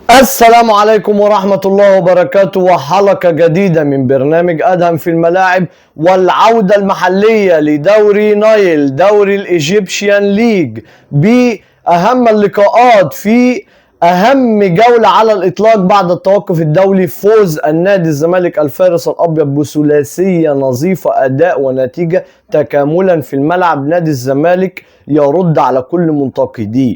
السلام عليكم ورحمة الله وبركاته، وحلقة جديدة من برنامج أدهم في الملاعب، والعودة المحلية لدوري نايل، دوري ال Egyptian League، بأهم اللقاءات في أهم جولة على الإطلاق بعد التوقف الدولي. فوز النادي الزمالك الفارس الأبيض بثلاثية نظيفة، أداء ونتيجة تكاملا في الملعب. نادي الزمالك يرد على كل منتقديه.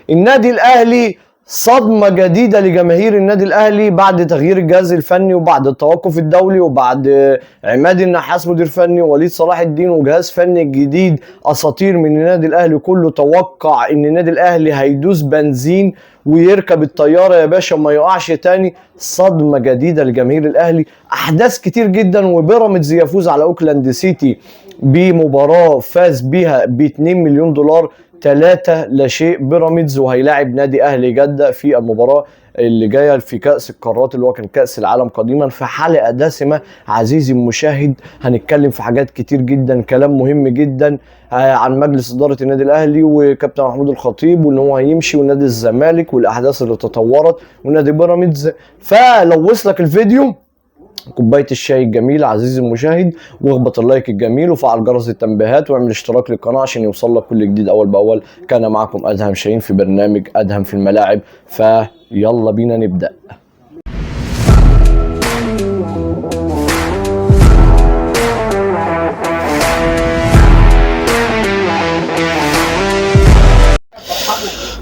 النادي الأهلي صدمة جديدة لجماهير النادي الأهلي بعد تغيير الجهاز الفني وبعد التوقف الدولي وبعد عماد النحاس مدير فني ووليد صلاح الدين وجهاز فني جديد، أساطير من النادي الأهلي. كله توقع إن النادي الأهلي هيدوس بنزين ويركب الطيارة يا باشا وما يقعش تاني. صدمة جديدة لجماهير الأهلي، أحداث كتير جدا. وبيراميدز يفوز على أوكلاند سيتي بمباراة فاز بيها ب 2 مليون دولار، 3-0 بيراميدز، وهيلاعب نادي اهلي جده في المباراة اللي جاية في كاس القارات اللي هو كان كاس العالم قديما. في حلقة دسمة عزيزي المشاهد، هنتكلم في حاجات كتير جدا، كلام مهم جدا عن مجلس ادارة النادي الاهلي وكابتن محمود الخطيب وان هو هيمشي، ونادي الزمالك والاحداث اللي تطورت، ونادي بيراميدز. فلو وصلك الفيديو، كوباية الشاي الجميل عزيزي المشاهد، واخبط ال like الجميل وفعل جرس التنبيهات واعمل اشتراك للقناة عشان يوصل لك كل جديد اول باول. كان معكم ادهم شاهين في برنامج ادهم في الملاعب، فيلا بينا نبدا.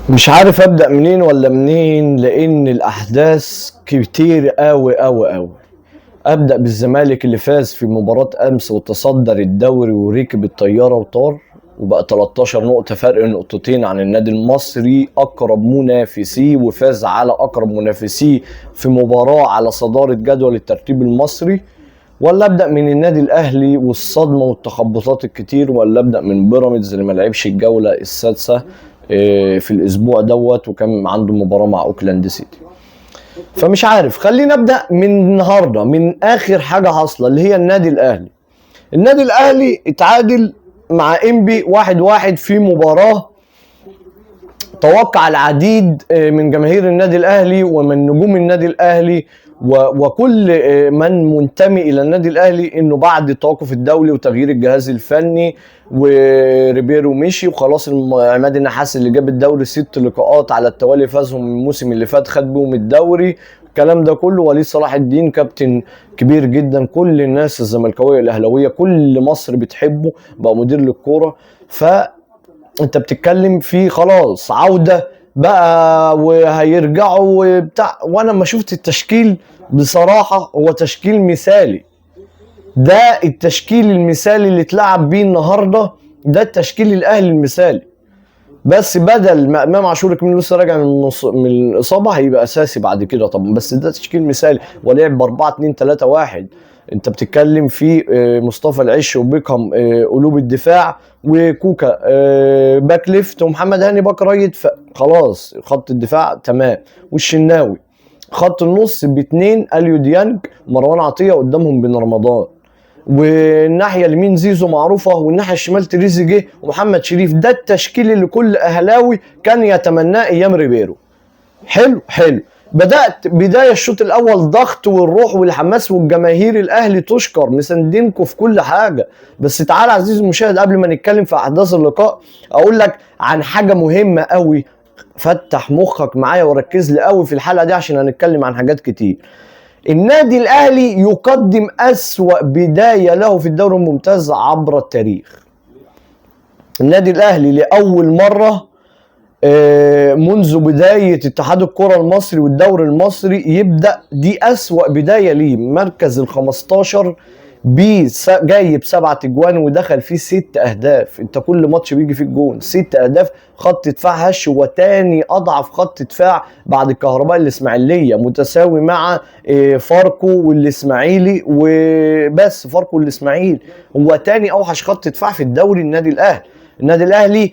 مش عارف ابدا منين ولا منين، لان الاحداث كتير قوي قوي قوي. ابدا بالزمالك اللي فاز في مباراة امس وتصدر الدوري وركب الطيارة وطار، وبقى 13 نقطة، فرق نقطتين عن النادي المصري اقرب منافسيه، وفاز على اقرب منافسيه في مباراة على صدارة جدول الترتيب المصري. ولا ابدا من النادي الاهلي والصدمه والتخبطات الكتير، ولا ابدا من بيراميدز اللي ما لعبش الجولة السادسة في الاسبوع دوت وكان عنده مباراة مع اوكلاند سيتي. فمش عارف، خلينا نبدا من النهارده، من اخر حاجة حاصله اللي هي النادي الاهلي. النادي الاهلي اتعادل مع انبي 1-1 في مباراة توقع العديد من جماهير النادي الاهلي ومن نجوم النادي الاهلي وكل من منتمي الى النادي الاهلي انه بعد التوقف الدولي وتغيير الجهاز الفني وريبيرو مشي وخلاص، عماد النحاس اللي جاب الدوري 6 لقاءات على التوالي فازهم الموسم اللي فات، خد بيهم الدوري، الكلام ده كله. وليد صلاح الدين كابتن كبير جدا، كل الناس الزملكاويه الاهلاوية كل مصر بتحبه، بقى مدير للكورة. فانت بتتكلم في خلاص عوده بقى وهيرجعوا وبتاع. وانا لما شفت التشكيل بصراحة هو تشكيل مثالي، ده التشكيل المثالي اللي اتلعب بيه النهارده، ده التشكيل الاهلي المثالي. بس بدل ما امام عاشور كمان لسه راجع من الاصابة هيبقى اساسي بعد كده طبعا، بس ده تشكيل مثالي. ولعب ب 4-2-3-1. انت بتتكلم في مصطفى العش وبيكهام قلوب الدفاع، وكوكا back left، ومحمد هاني back right. فخلاص خط الدفاع تمام. والشناوي خط النص باثنين، اليو ديانج مروان عطية قدامهم بن رمضان، والناحية اليمين زيزو معروفة، والناحية الشمال تريزيجيه ومحمد شريف. ده التشكيل اللي كل اهلاوي كان يتمناه ايام ريبيرو. حلو حلو. بدات بداية الشوط الاول ضغط والروح والحماس، والجماهير الاهلي تشكر مساندينكم في كل حاجة. بس تعال عزيزي المشاهد، قبل ما نتكلم في احداث اللقاء اقول لك عن حاجة مهمة قوي. فتح مخك معايا وركز لي قوي في الحلقة دي عشان هنتكلم عن حاجات كتير. النادي الاهلي يقدم اسوأ بداية له في الدوري الممتاز عبر التاريخ. النادي الاهلي لاول مرة منذ بداية اتحاد الكره المصري والدوري المصري يبدا دي اسوأ بداية ليه. مركز ال 15 جايب 7 اجوان ودخل فيه 6 اهداف. انت كل ماتش بيجي فيه جون، 6 اهداف. خط دفاع هش، وتاني اضعف خط دفاع بعد الكهرباء الاسماعيلية، متساوي مع فاركو والاسماعيلي وبس. فاركو والاسماعيلي هو تاني اوحش خط دفاع في الدوري. النادي الاهلي، النادي الاهلي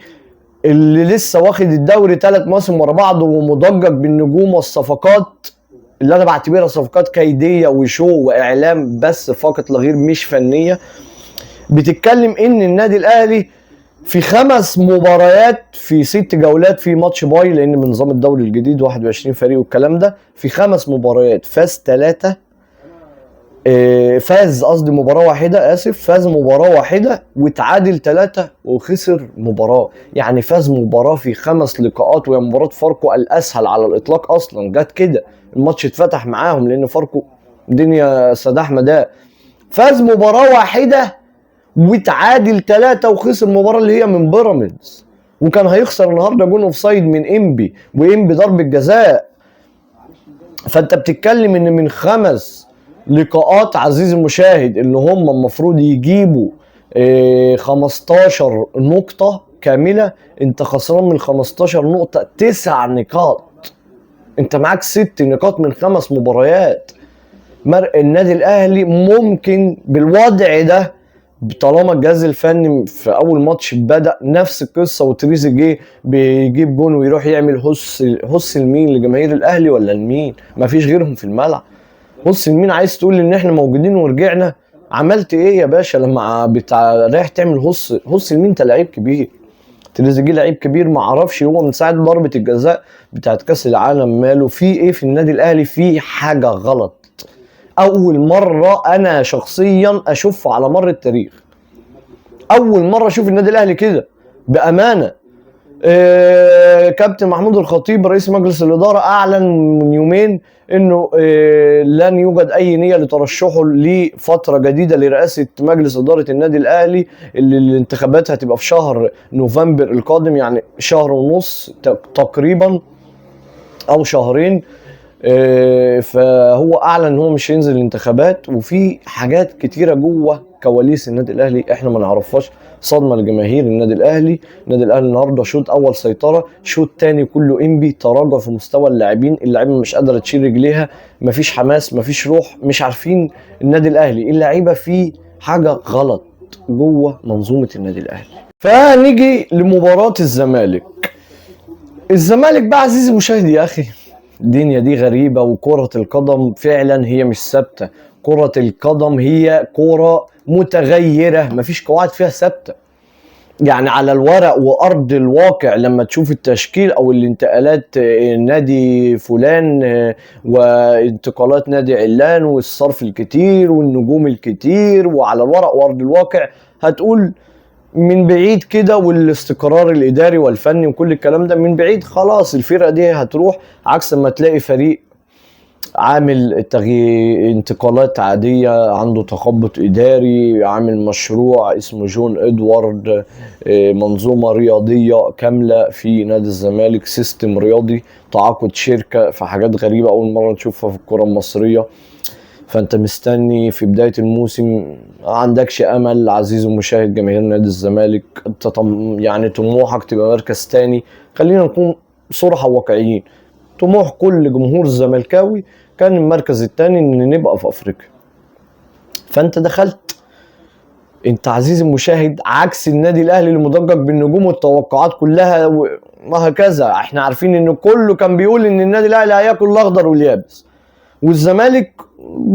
اللي لسه واخد الدوري 3 مواسم ورا بعض ومدجج بالنجوم والصفقات اللي انا بعتبرها صفقات كيديه وشو واعلام بس فقط لا غير، مش فنية. بتتكلم ان النادي الاهلي في 5 مباريات في 6 جولات في ماتش باي، لان من نظام الدوري الجديد 21 فريق والكلام ده، في 5 مباريات فاز 3، فاز قصدي مباراة واحدة، اسف، فاز مباراة واحدة وتعادل 3 وخسر مباراة. يعني فاز مباراة في 5 لقاءات، وهي مباراة فاركو الاسهل على الاطلاق اصلا، جت كده الماتش اتفتح معاهم لان فاركو دنيا سداح مداء. فاز مباراة واحدة وتعادل 3 وخسر المباراة اللي هي من بيراميدز، وكان هيخسر النهارده جون offside من انبي، وانبي ضربة جزاء. فانت بتتكلم ان من 5 لقاءات عزيزي المشاهد اللي هم المفروض يجيبوا 15 نقطة كاملة، انت خسران من 15 نقطة 9 نقاط، انت معاك 6 نقاط من 5 مباريات. النادي الاهلي ممكن بالوضع ده، طالما الجهاز الفني في اول ماتش بدأ نفس القصة وتريزيجيه بيجيب جون ويروح يعمل هس لمين؟ لجماهير الاهلي ولا لمين؟ مفيش غيرهم في الملعب. بص لمين؟ عايز تقول ان احنا موجودين ورجعنا؟ عملت ايه يا باشا لما رايح تعمل هس لمين؟ انت لعيب كبير، تريزيجيه لعيب كبير، ما اعرفش هو من ساعة ضربه الجزاء بتاعت كاس العالم ماله في ايه في النادي الاهلي؟ في حاجة غلط. اول مرة انا شخصيا اشوفه على مر التاريخ، اول مرة اشوف النادي الاهلي كده بامانه. كابتن محمود الخطيب رئيس مجلس الادارة اعلن من يومين انه لن يوجد اي نيه لترشحه لفترة جديدة لرئاسة مجلس ادارة النادي الاهلي، اللي الانتخابات هتبقى في شهر نوفمبر القادم، يعني شهر ونص تقريبا او شهرين. فهو اعلن ان هو مش هينزل الانتخابات. وفي حاجات كتيرة جوه كواليس النادي الاهلي احنا ما نعرفهاش، صدمة لجماهير النادي الاهلي. النادي الاهلي النهارده شوط اول سيطرة، شوط تاني كله انبي، تراجع في مستوى اللاعبين، اللعيبة مش قادرة تشيل رجليها، مفيش حماس، مفيش روح، مش عارفين النادي الاهلي، اللعيبة في حاجة غلط جوه منظومة النادي الاهلي. فنيجي لمباراة الزمالك. الزمالك بقى عزيزي المشاهد يا اخي، الدنيا دي غريبة، وكره القدم فعلا هي مش ثابتة، كره القدم هي كره متغيرة، مفيش قواعد فيها ثابتة. يعني على الورق وارض الواقع لما تشوف التشكيل او الانتقالات، نادي فلان وانتقالات نادي علان والصرف الكتير والنجوم الكتير، وعلى الورق وارض الواقع هتقول من بعيد كده، والاستقرار الاداري والفني وكل الكلام ده من بعيد، خلاص الفرقة دي هتروح. عكس ما تلاقي فريق عامل انتقالات عادية، عنده تخبط إداري، عامل مشروع اسمه جون إدوارد، منظومة رياضية كاملة في نادي الزمالك، system رياضي، تعاقد شركة، في حاجات غريبة أول مرة نشوفها في الكرة المصرية. فأنت مستني في بداية الموسم، عندكش أمل عزيزي المشاهد جماهير نادي الزمالك، أنت يعني طموحك تبقى مركز تاني. خلينا نكون صراحة واقعيين، طموح كل جمهور الزملكاوي كان المركز الثاني ان نبقى في افريقيا. فانت دخلت انت عزيزي المشاهد عكس النادي الاهلي اللي مدجج بالنجوم والتوقعات كلها وهكذا. احنا عارفين ان كله كان بيقول ان النادي الاهلي هياكل الاخضر واليابس، والزمالك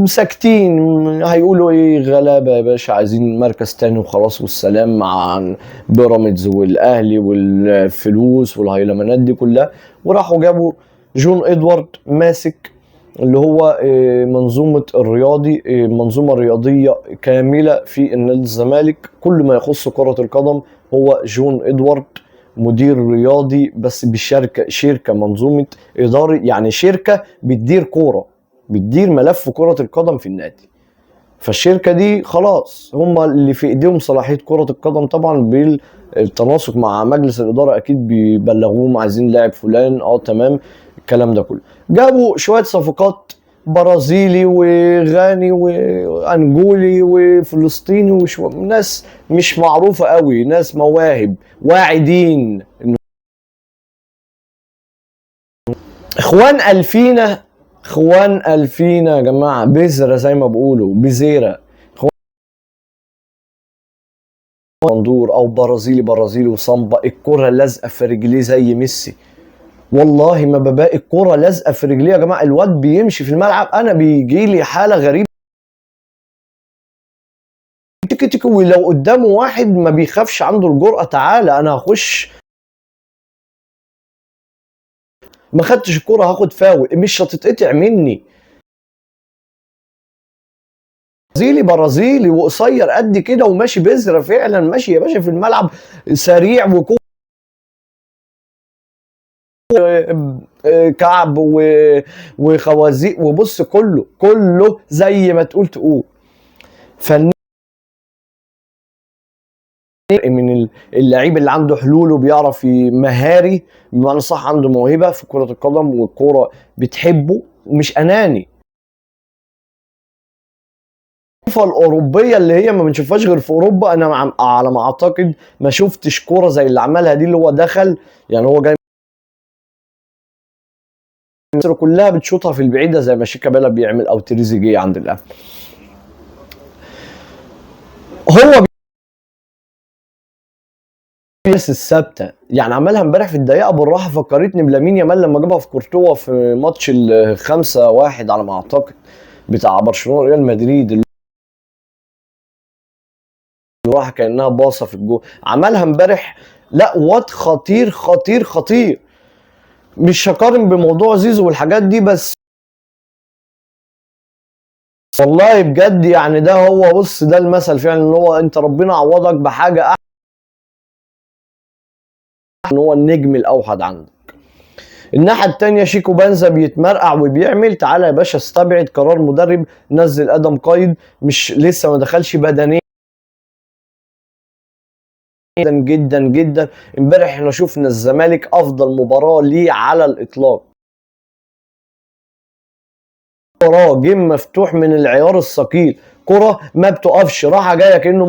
ساكتين، هيقولوا ايه؟ غلابة يا باشا، عايزين مركز تاني وخلاص والسلام، مع بيراميدز والاهلي والفلوس والهيلمانات دي كلها. وراحوا جابوا جون ادوارد ماسك اللي هو منظومة الرياضي، منظومة رياضية كاملة في النادي الزمالك، كل ما يخص كرة القدم هو جون ادوارد، مدير رياضي بس بشركة، شركة منظومة إداري، يعني شركة بتدير كورة، بتدير ملف كرة القدم في النادي. فالشركة دي خلاص هم اللي في ايديهم صلاحية كرة القدم، طبعا بالتناسق مع مجلس الإدارة، اكيد بيبلغوهم عايزين لاعب فلان، تمام الكلام ده كله. جابوا شوية صفقات، برازيلي وغاني وانجولي وفلسطيني وشو ناس مش معروفة قوي، ناس مواهب واعدين. اخوان الفينا، اخوان الفينا يا جماعة، بذرة زي ما بيقولوا، بزيرة. اخوان مندور او برازيلي، برازيلي وصامبا، الكرة لازقة في رجليه زي ميسي، والله ما بباقي الكرة لازقة في رجليه يا جماعة. الواد بيمشي في الملعب انا بيجي لي حالة غريبة، تيكي تيكي، ولو قدامه واحد ما بيخافش، عنده الجرأة، تعالى انا هخش، ما خدتش الكرة هاخد فاول، مش هتتقطع مني. برازيلي برازيلي وقصير قد كده وماشي بذرة فعلا، ماشي يا باشا في الملعب سريع وكوره كعب وخوازيق، وبص كله كله زي ما تقول تقول. فن من اللعيب اللي عنده حلول وبيعرف مهاري، بمعنى صح عنده موهبة في كره القدم والكوره بتحبه ومش اناني. الاوروبية اللي هي ما بنشوفهاش غير في اوروبا، انا على ما اعتقد ما شفتش كورة زي اللي عملها دي، اللي هو دخل يعني هو جاي مصر كلها بتشوطها في البعيدة زي ما شيكابالا بيعمل او تريزيجيه عند الاهلي. هو بس الثابتة يعني عملها امبارح في الدقيقة بالراحة، فكرتني بلامين يامال لما جابها في كورتوا في ماتش ال5-1 على ما اعتقد بتاع برشلونة ريال مدريد، اللي راح كانها باصة في الجول، عملها امبارح. لا واد خطير خطير خطير. مش هقارن بموضوع زيزو والحاجات دي، بس والله بجد يعني ده هو، بص ده المثل فعلا، ان هو انت ربنا عوضك بحاجة احسن، ان هو النجم الاوحد عندك. الناحية الثانية شيكو بانزا بيتمرقع وبيعمل، تعالى يا باشا استبعد قرار مدرب، نزل ادم قايد، مش لسه ما دخلش بدنيا جدا جدا جدا. امبارح احنا شفنا الزمالك افضل مباراة ليه على الاطلاق، مباراة جيم مفتوح من العيار الثقيل، كره ما بتقفش، راحة جاية كانه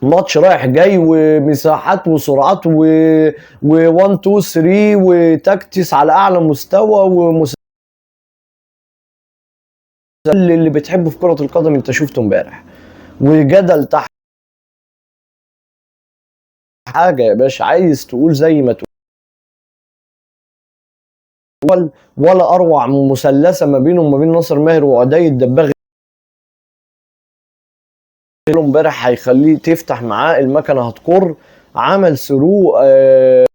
ماتش رايح جاي، ومساحات وسرعات و 1 2 3 وتكتيس على اعلى مستوى، اللي بتحبه في كره القدم انت شفته امبارح. وجدل تحت حاجة يا باشا، عايز تقول زي ما تقول، ولا اروع مثلثة ما بينه وما بين ناصر ماهر وعدي الدباغ امبارح، هيخليه تفتح معاه المكنه هتكر. عمل through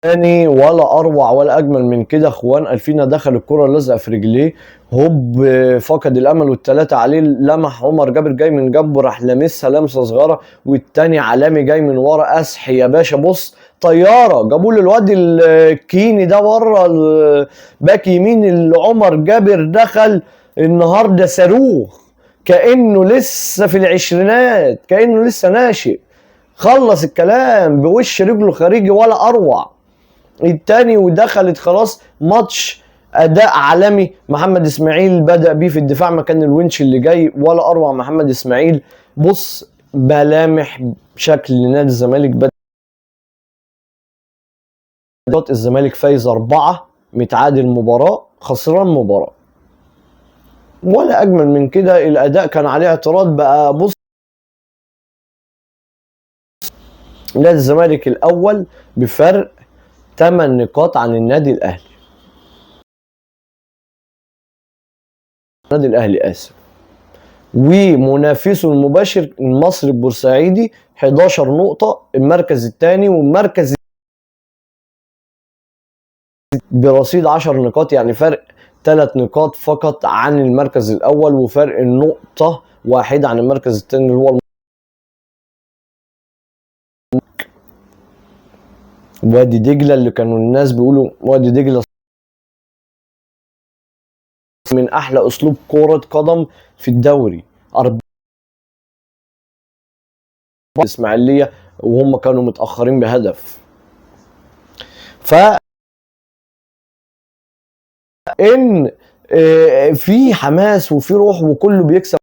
تاني، ولا اروع ولا اجمل من كده. اخوان الفينا دخل الكره لازقه في رجليه، هوب فقد الامل والثلاثة عليه، لمح عمر جابر جاي من جنبه راح لامسها لمسه صغيرة، والتاني عالمي جاي من ورا اسح يا باشا، بص طيارة جابوا له الواد الكيني ده بره الباك يمين اللي عمر جابر دخل النهارده صاروخ، كانه لسه في العشرينات، كانه لسه ناشئ، خلص الكلام بوش رجله خارجي ولا اروع. التاني ودخلت خلاص. ماتش اداء عالمي، محمد اسماعيل بدا بيه في الدفاع مكان الونش اللي جاي، ولا اروع محمد اسماعيل. بص ملامح شكل نادي الزمالك بدا، الزمالك فايز 4، متعادل مباراة، خسران مباراة، ولا اجمل من كده. الاداء كان عليه اعتراض بقى. بص نادي الزمالك الاول بفرق 8 نقاط عن النادي الاهلي، النادي الاهلي اسف، ومنافسه المباشر المصري البورسعيدي 11 نقطة، المركز الثاني، والمركز برصيد 10 نقاط، يعني فرق 3 نقاط فقط عن المركز الاول، وفرق نقطة واحدة عن المركز الثاني اللي هو وادي دجلة، اللي كانوا الناس بيقولوا وادي دجلة من احلى اسلوب كرة قدم في الدوري. 4 الاسماعيلية وهم كانوا متأخرين بهدف. ف ان في حماس وفي روح وكله بيكسب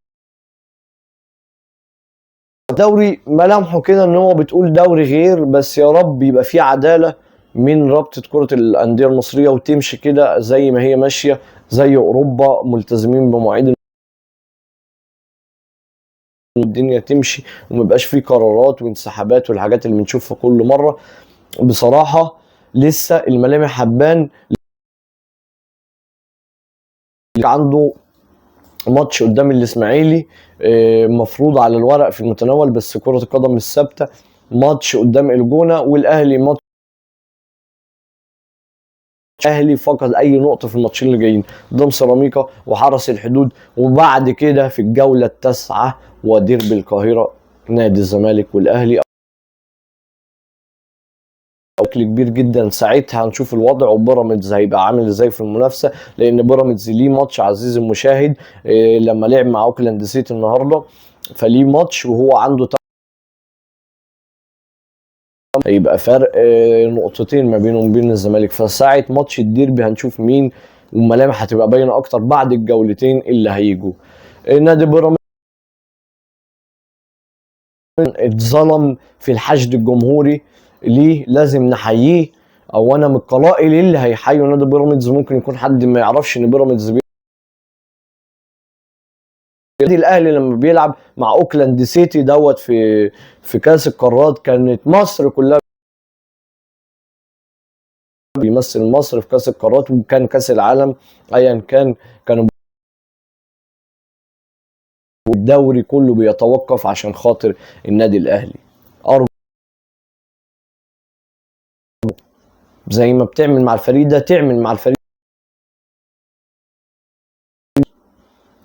دوري، ملامحه كده ان هو بتقول دوري غير، بس يا رب يبقى في عدالة من رابطة كرة الأندية المصرية وتمشي كده زي ما هي ماشية زي أوروبا، ملتزمين بمواعيد والدنيا تمشي وميبقاش فيه قرارات وانسحابات والحاجات اللي بنشوفها كل مرة. بصراحة لسه الملامح هتبان. عنده ماتش قدام الاسماعيلي مفروض على الورق في المتناول، بس كرة القدم مش ثابتة. ماتش قدام الجونة، والاهلي ماتش اهلي فقد اي نقطة في الماتشين اللي جايين قدام سيراميكا وحرس الحدود، وبعد كده في الجولة التاسعة وديربي القاهرة نادي الزمالك والاهلي بشكل كبير جدا. ساعتها هنشوف الوضع وبيراميدز هيبقى عامل ازاي في المنافسة، لان بيراميدز ليه ماتش عزيزي المشاهد لما لعب مع اوكلاند سيتي النهارده، فليه ماتش وهو عنده هيبقى فرق نقطتين ما بينه وبين الزمالك. فساعه ماتش الديربي هنشوف مين، والملامح هتبقى باينة اكتر بعد الجولتين اللي هيجوا. نادي بيراميدز اتظلم في الحشد الجمهوري، ليه لازم نحييه، او انا من القلائل اللي هيحيوا نادي بيراميدز. ممكن يكون حد ما يعرفش ان بيراميدز النادي الاهلي لما بيلعب مع اوكلاند سيتي دوت في كاس القارات، كانت مصر كلها بيمثل مصر في كاس القارات، وكان كاس العالم ايا كان، كانوا الدوري كله بيتوقف عشان خاطر النادي الاهلي. ارجو زي ما بتعمل مع الفريق ده تعمل مع الفريق،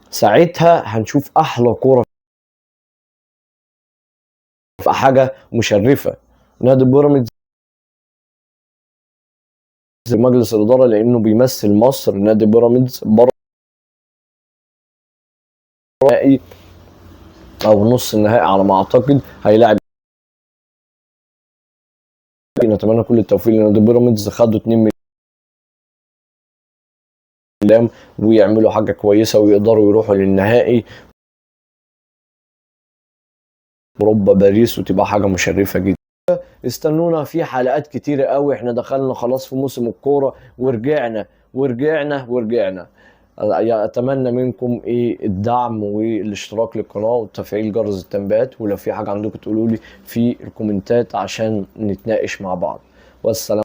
ساعتها هنشوف احلى كورة في حاجة مشرفة. نادي بيراميدز مجلس الادارة لانه بيمثل مصر، نادي بيراميدز بره نهائي او نص النهائي على ما اعتقد هيلاعب. نتمنى كل التوفيق لنادي بيراميدز، خدوا 2 مليون ويعملوا حاجة كويسة ويقدروا يروحوا للنهائي اوروبا باريس، وتبقى حاجة مشرفة جدا. استنونا في حلقات كتيرة قوي، احنا دخلنا خلاص في موسم الكورة ورجعنا ورجعنا ورجعنا. اتمنى منكم ايه الدعم والاشتراك للقناة وتفعيل جرس التنبيهات، ولو في حاجة عندكم تقولوا لي في الكومنتات عشان نتناقش مع بعض. والسلام.